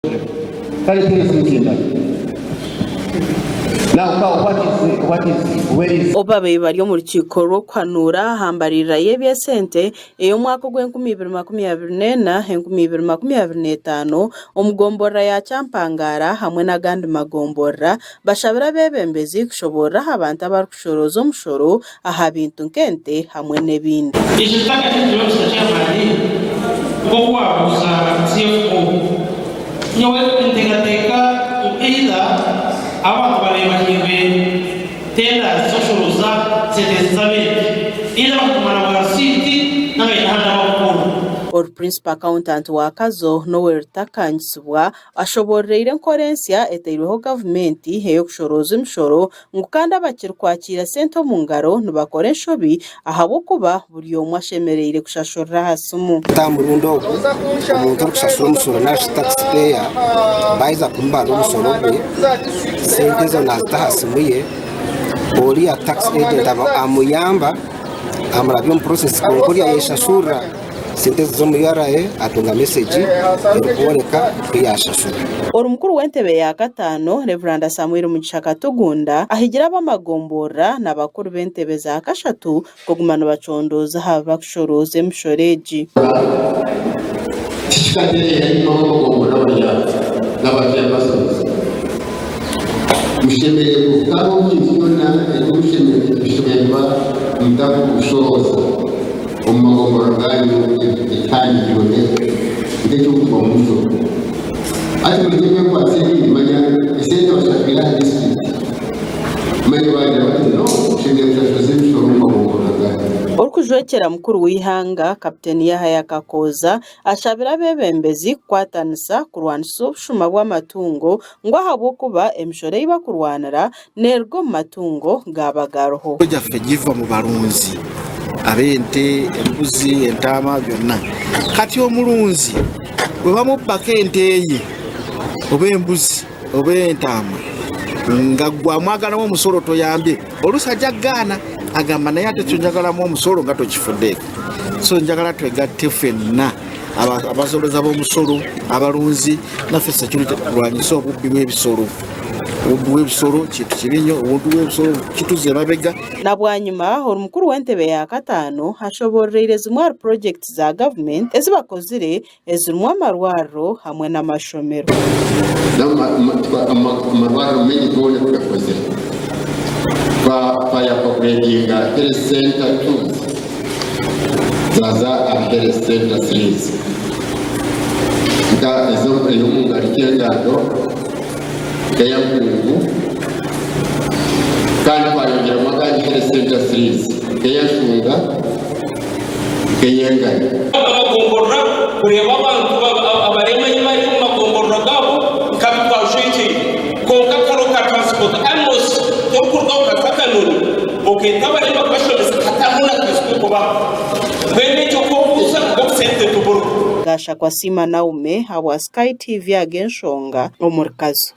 Kale teri sinsimba. Now cow what is what is where is Obu babaire bari omu rukiiko rw'okuhanuura aha mbaririra y'eby'esente ey'omwaka ogw'enkumi ibiri 24, 2025 omu gomborora ya Kyampangara hamwe n'agandi magomborora bashabire abeebembezi kushoboorora aha bantu abarikushorooza omushoro aha bintu nk'ente hamwe n'ebindi. Ekyo kitakategyirwe Mister Chairman, nk'oku waabuuza CFO, nyowe ninteekateeka ngu either aba bantu baabaire bahairwe tenders z'okushoroza sente z'ab'ente, either bakaguma na bwa risiiti nari baine ahandi ahu barikukuura. Ori Principal Accountant wa Kazo, Noel Takangisibwa, Ashoboororeire enkora ensya etairweho gavumenti ey'okushorooza emishoro ngu kandi abakirikwakiira sente omu ngaro nibakora enshobi ahabw'okuba buri omwe ashemereire kushashurira aha simu. Aha murundi ogu, omuntu orikushashura omushoro narishi tax payer baaheza kumubarira omushoro gwe, sente ezo naazita aha simu ye, oriya tax agent amuyamba amurabya omu process kwonka oriya ayeshashurira. Sente ezi z'omu URA atunga mesegi erikworeka ku yaashashura. Ori mukuru w'entebe ya kataano, Rev. Samuel Mugisha Katugunda ahigire ab'amagomborora na bakuru b'entebe za kashatu kuguma nibacondooza aha bakushorooza emishoro egi. Tikikatereire haihi ab'amagomborora bari aha n'abakyabasomesa. Mushemereire kuhikaho ebintu byona ebi mushemereire kuba mutakushorooza. Omu magombolola gaanyu ekihandiikirwe nk'eky'okufa omu mushoro. Hati murekye kwekwatsa ebindi, manya esente bashashwire aha disiturikiti. Manya baagira bati, No, tushemereire kushashuza emishoro omu magombolola gaanyu. Orikujwekyera mukuru w'eihanga, Kapiteeni Yahaya Kakooza ashabire abeebembezi kukwatanisa kurwanisa obushuma bw'amatungo ngu ahabw'okuba emishoro ei bakurwanira neeruga omu matungo gaaba gariho. Emishoro gyaffe giva mu barunzi ab'ente, embuzi, entaama byonna. Kati omurunzi bwe bamubbako ente ye oba embuzi oba entaama nga gwe amwagalamu omusolo toyambye, oluusi ajja kugaana agamba naye ate kyo njagalamu omusolo nga tokifuddeeko. So njagala twegatte ffenna abasolooza b'omusolo, abalunzi naffe security tulwanyise obubbi bw'ebisolo. Obubbi bw'ebisolo kintu kibi nnyo, obubbi bw'ebisolo kituza emabega. Na bwanyima, ori mukuru w'entebe ya kataano ashoboororeire zimwe ahari purogyekiti za gavumenti ezi bakozire ezirimu amarwariro hamwe n'amashomero. Amarwariro maingi goona tugakozire. Twaya upgradinga health center twos zaaza aha health center threes nka ey'omu ngaro ky'engando, nk'eya Nkungu kandi twayongyeramu agandi health center threes nk'eya Nshunga, nk'ey'engari. Amagomborora kureeba abantu abarema ahi bari omu magomborora gaabo nkabi twajwekyeire kwonka kare oka transport Amos torikuruga okaza Kanoni okeeta abarema kubashomesa hatariho na kazi kokubaha mbwenu ekyo kwobuuza ngu obusente tiburiho. Gashakwa Siima Naume habwa Sky TV ag'enshonga omuri Kazo.